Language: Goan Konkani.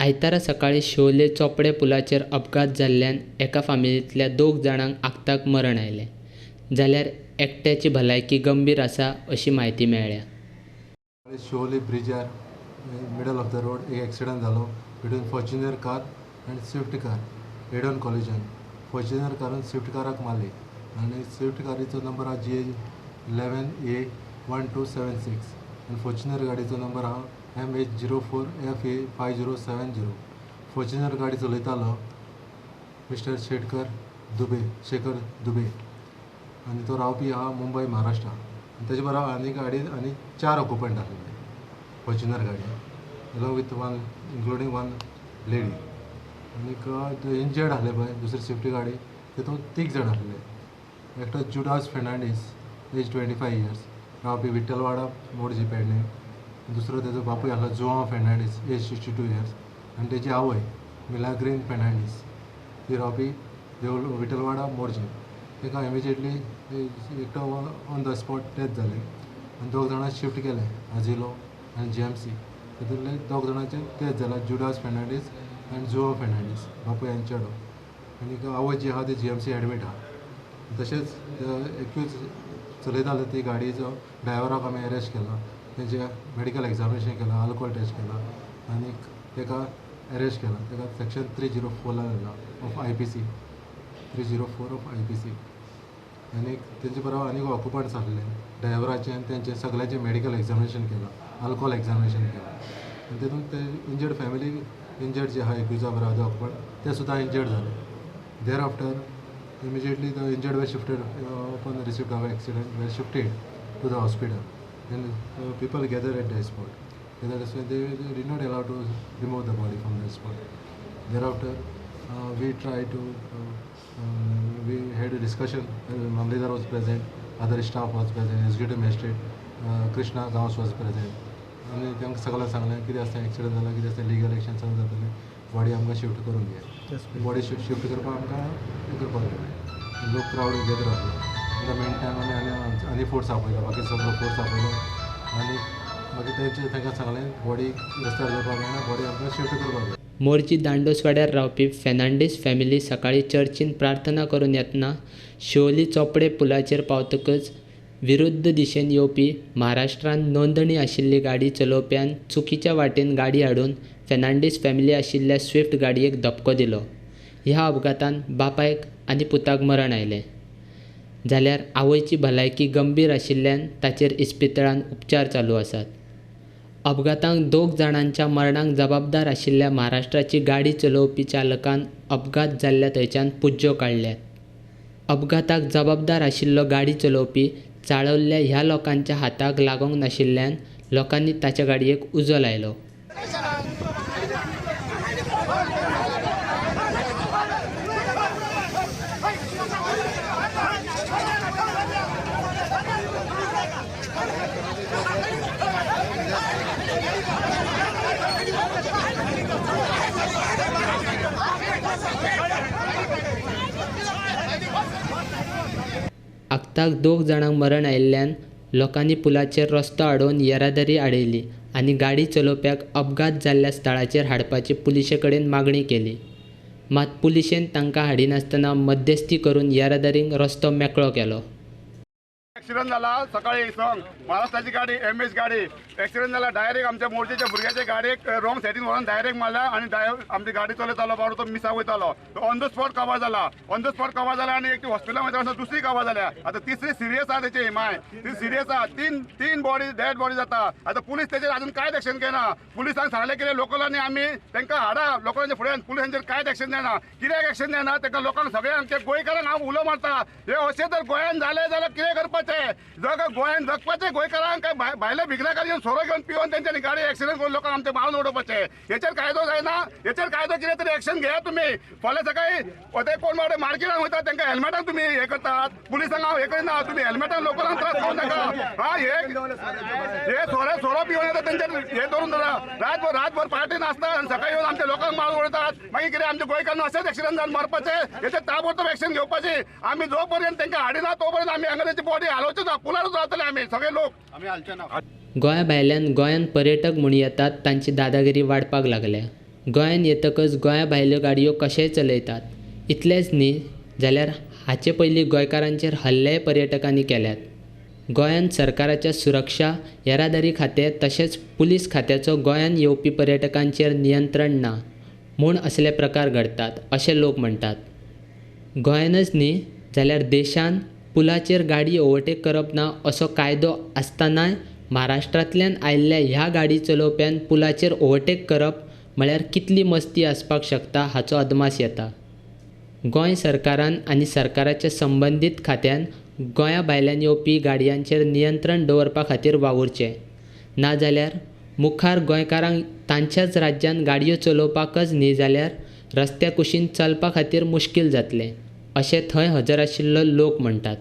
आयतारा सकाळीं शिवोले चोपडें पुलाचेर अपघात जाल्ल्यान एका फामिलींतल्या दोग जाणांक आक्ताक मरण आयलें. जाल्यार एकट्याची भलायकी गंभीर आसा अशी म्हायती मेळ्ळ्या. शिवोली ब्रिजार मिडल ऑफ the road एक एक्सिडंट जालो between Fortuner car and Swift car, head on collision. Fortuner कारान Swift काराक मारली आनी स्विफ्ट कारीचो नंबर आहा GA 11 A 1276 आनी फॉर्च्युनर गाडयेचो नंबर आहा MH 04 FA 5070. Fortuner गाडी चलयतालो मिस्टर शेटकर दुबे, शेखर दुबे, आनी तो रावपी आहा मुंबय, महाराष्ट्रा. आनी तेजे बरोबर आनी गाडी आनी 4 ऑक्युपंट आसलेले फॉर्च्युनर गाडयेन, along with one including one lady. आनीक इंजर्ड आसले पळय दुसरी स्विफ्ट गाडी, तितून 3 जाण आसले. एकटो जुडास फेर्नांडीस, एज 25 इयर्स, रावपी विठ्ठलवाडा, मोरजी, पेडणे. दुसरो तेजो बापूय आसलो जुआंव फेर्नांडीस, एज 62 इयर्स, आनी तेजी आवय मिलाग्रीन फेर्नांडीस, ती रावपी देवल विठ्ठलवाडा, मोरजी. ताका इमिजिएटली एकटो ऑन the spot death जालें आनी 2 जाणां शिफ्ट केलें आजिलो आनी GMC. तितूंतले 2 जाणांचे डेथ जाला, जुडास फेर्नांडीस आनी जुआंव फेर्नांडीस, बापूय आनी चेडो. आनी आवय जी आहा ती GMC admit आहा. तशेंच एक्यूज चलयतालो ती गाडयेचो ड्रायव्हराक आमी अरेस्ट केला, तेजें मेडिकल एग्जामिनेशन केलां, अल्कोहोल टेस्ट केला आनी ताका अरेस्ट केला. ताका सेक्शन 304 लायला ऑफ IPC, 304 of IPC. आनी तेंचे बरोबर आनीक ऑक्युपंट्स आसले ड्रायव्हराचें आनी तेंचें सगळ्यांचें मेडिकल एग्जामिनेशन केलां, अल्कोहोल एग्जामिनेशन केलां. आनी तितून ते इंजर्ड फॅमिली इंजर्ड जे आहा एक्युजा बरोबर ऑक्युपंट ते सुद्दां इंजर्ड जाले. There after immediately the injured were shifted upon receipt of accident were shifted to the hospital and people gathered at the spot. Gathered, so they did not allow to remove the body from the spot. Thereafter we tried to we had a discussion. Mamledar was present, other staff was present, executive magistrate Krishna Gawas was present. आनी तांकां सगळ्यांक सांगलें कितें आसता एक्सिडंट जाला, कितें आसता लिगल एक्शन सगळें जातलें, बॉडी आमकां शिफ्ट करून घे. बॉडी शिफ्ट करपाक आमकां हें करपाक जाय. लोक क्रावड गॅदर आसलो. इन the mean time आमी आनी आनी फोर्स आपयलो, बाकी सगळो फोर्स आपयलो आनी मागीर तेंचे तांकां सांगलें बॉडी रस्त्यार दवरपाक मेळना, बॉडी आमकां शिफ्ट करपाक जाय. मोरजी दांडोसवाड्यार रावपी फेर्नांडीस फॅमिली सकाळीं चर्चीन प्रार्थना करून येतना शिवोली चोपडे पुलाचेर पावतकच विरुद्ध दिशेन येवपी महाराष्ट्रान नोंदणी आशिल्ली गाडी चलोवप्यान चुकीच्या वाटेन गाडी हाडून फेर्नांडीस फॅमिली आशिल्ल्या स्विफ्ट गाडयेक धपको दिलो. ह्या अपघातान बापायक आनी पुताक मरण आयलें, जाल्यार आवयची भलायकी गंभीर आशिल्ल्यान ताचेर इस्पितळांत उपचार चालू आसात. अपघातांत 2 जाणांच्या मरणाक जबाबदार आशिल्ल्या महाराष्ट्राची गाडी चलोवपी चालकान अपघात जाल्ल्या थंयच्यान पुज्यो काडल्यात. अपघाताक जबाबदार आशिल्लो गाडी चलोवपी चाळवल्ल्या ह्या लोकांच्या हाताक लागूंक नाशिल्ल्यान लोकांनी ताच्या गाडयेक उजो लायलो. आक्ताक 2 जाणांक मरण आयिल्ल्यान लोकांनी पुलाचेर रस्तो आडोवन येरादारी आडयली आनी गाडी चलोवप्याक अपघात जाल्ल्या स्थळाचेर हाडपाची पुलिशे कडेन मागणी केली. मात पुलिशेन तांकां हाडिनासतना मध्यस्थी करून येरादारीक रस्तो मेकळो केलो. एक्सिडंट जाला सकाळी संग महाराष्ट्राची गाडी MH गाडी एक्सिडंट जाला. डायरेक्ट आमच्या मोर्चेच्या भुरग्याच्या गाडयेक रॉंग सायडीन व्हरून डायरेक्ट मारला आनी आमची गाडी चलयतालो बाबडो तो मिसा वयतालो, ऑन the spot कवर जाला. ऑन the spot cover जाला आनी एक हॉस्पिटलान वयता आसतना दुसरी कवर जाल्या. आतां तिसरी सिरियस आहा, तेची माय ती सिरियस आहा. तीन बॉडी डेड बॉडी जाता. आतां पुलीस तेचेर अजून कांयच एक्शन घेना. पुलिसांक सांगलें कितें लोकलांनी आमी तांकां हाडा, लोकलांच्या फुड्यान पुलिसांचेर कांयच एक्शन घेना. कित्याक एक्शन घेना तांकां लोकांक सगळ्यांक आमच्या गोंयकारांक हांव उलो मारता, हे अशें जर गोंयान जालें जाल्यार कितें करपाचें? जग गोंयान जगपाचें गोंयकारांक काय भायल्या भिकणां येवन सोरो घेवन पिवन तेंच्यांनी गाडी एक्सिडंट करून लोकांक आमचे मारून उडोवपाचें? हेचेर कायदो जायना, हेचेर कायदो कितें तरी एक्शन घेया तुमी. फाल्यां सकाळीं ते कोण बाबडे मार्केटान वयता तांकां हेल्मेटान तुमी हें करतात, पुलिसांक हांव हें करिना, तुमी हेल्मेटान लोकांक त्रास करूं नाका. हा हे सोरो पिवन येता तेंचेर हें धरून धरा, रातभर रातभर पार्टी नासता आनी सकाळीं येवन आमच्या लोकांक मारून उडयतात. मागीर कितें आमच्या गोंयकारांक अशेंच एक्सिडंट जावन मरपाचें? हेचेर ताबडतोब एक्शन घेवपाची. आमी जो पर्यंत तांकां हाडिना तो पर्यंत आमी हांगा तेंची बॉडी हालोवचे ना, पुलारूच रावतले आमी सगळे लोक. गोंया भायल्यान गोंयांत पर्यटक म्हूण येतात तांची दादागिरी वाडपाक लागल्या. गोंयांत येतकच गोंया भायल्यो गाडयो कशेय चलयतात. इतलेंच न्ही जाल्यार हाचे पयलीं गोंयकारांचेर हल्लेय पर्यटकांनी केल्यात. गोंयांत सरकाराच्या सुरक्षा, येरादारी खातें तशेंच पुलीस खात्याचो गोंयांत येवपी पर्यटकांचेर नियंत्रण ना. म्हूण असले प्रकार घडटात, अशें लोक म्हणटात. गोंयांतच न्ही जाल्यार देशांत पुलाचेर गाडी ओवरटेक करप ना असो कायदो आसतनाय महाराष्ट्रांतल्यान आयिल्ल्या ह्या गाडी चलोवप्यान पुलाचेर ओवरटेक करप म्हळ्यार कितली मस्ती आसपाक शकता हाचो अदमास येता. गोंय सरकारान आनी सरकाराच्या संबंदीत खात्यान गोंया भायल्यान येवपी गाडयांचेर नियंत्रण दवरपा खातीर वावुरचें. नाजाल्यार मुखार गोंयकारांक तांच्याच राज्यांत गाडयो चलोवपाकच न्ही जाल्यार रस्त्या कुशीन चलपा खातीर मुश्कील जातलें, अशें थंय हजर आशिल्लो लोक म्हणटात.